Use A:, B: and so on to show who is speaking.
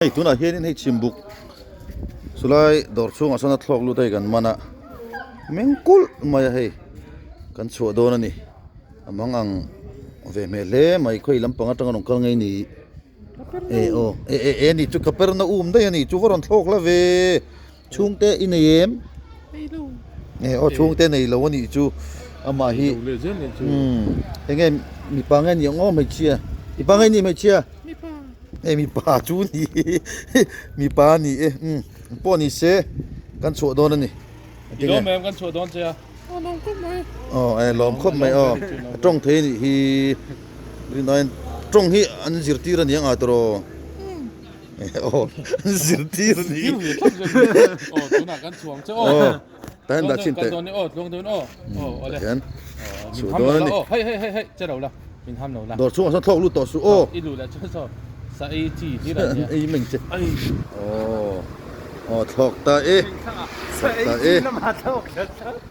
A: Hei tunah hianin hei chhimbuk chulai dawr chhungah sawn a thlawk lut a hei kan man a meng kulh mai a hei kan chhuah dawn a ni a mang ang ve hmel hle mai khawi lampang atanga rawn kal ngei ni e aw e e e ni chu ka per na um daih a ni chu va rawn thlawk la ve chhungte i nei em e aw chhungte nei lo a nih chu amah hi umm enge mipa nge ni ang aw hmeichhia mipa nge ni hmeichhia. Hei mipa chu ni mipa a ni e umm pawh ni se kan chhuah dawn a ni
B: I lawm em kan chhuah dawn che a aw lawm khawp mai
A: aw e lawm khawp mai aw a tawng thei a nih hi rinaiin tawng hi an zirtir a ni ang a tawh aw an zirtir a ni
B: aw tunah kan chhuang che aw
A: tah hian dah chhin teh
B: aw tluang dawn aw aw awle
A: hian chhuah dawn a ni
B: hei hei hei hei che lo la min ham lo la
A: dawr chhungah sawn thlawk lut tawh suh aw
B: i luh leh chuan saw sa ei chi hlir a nia
A: ei meng che aw aw thlawk ta e
B: sa
A: ei chi
B: lama thlawk.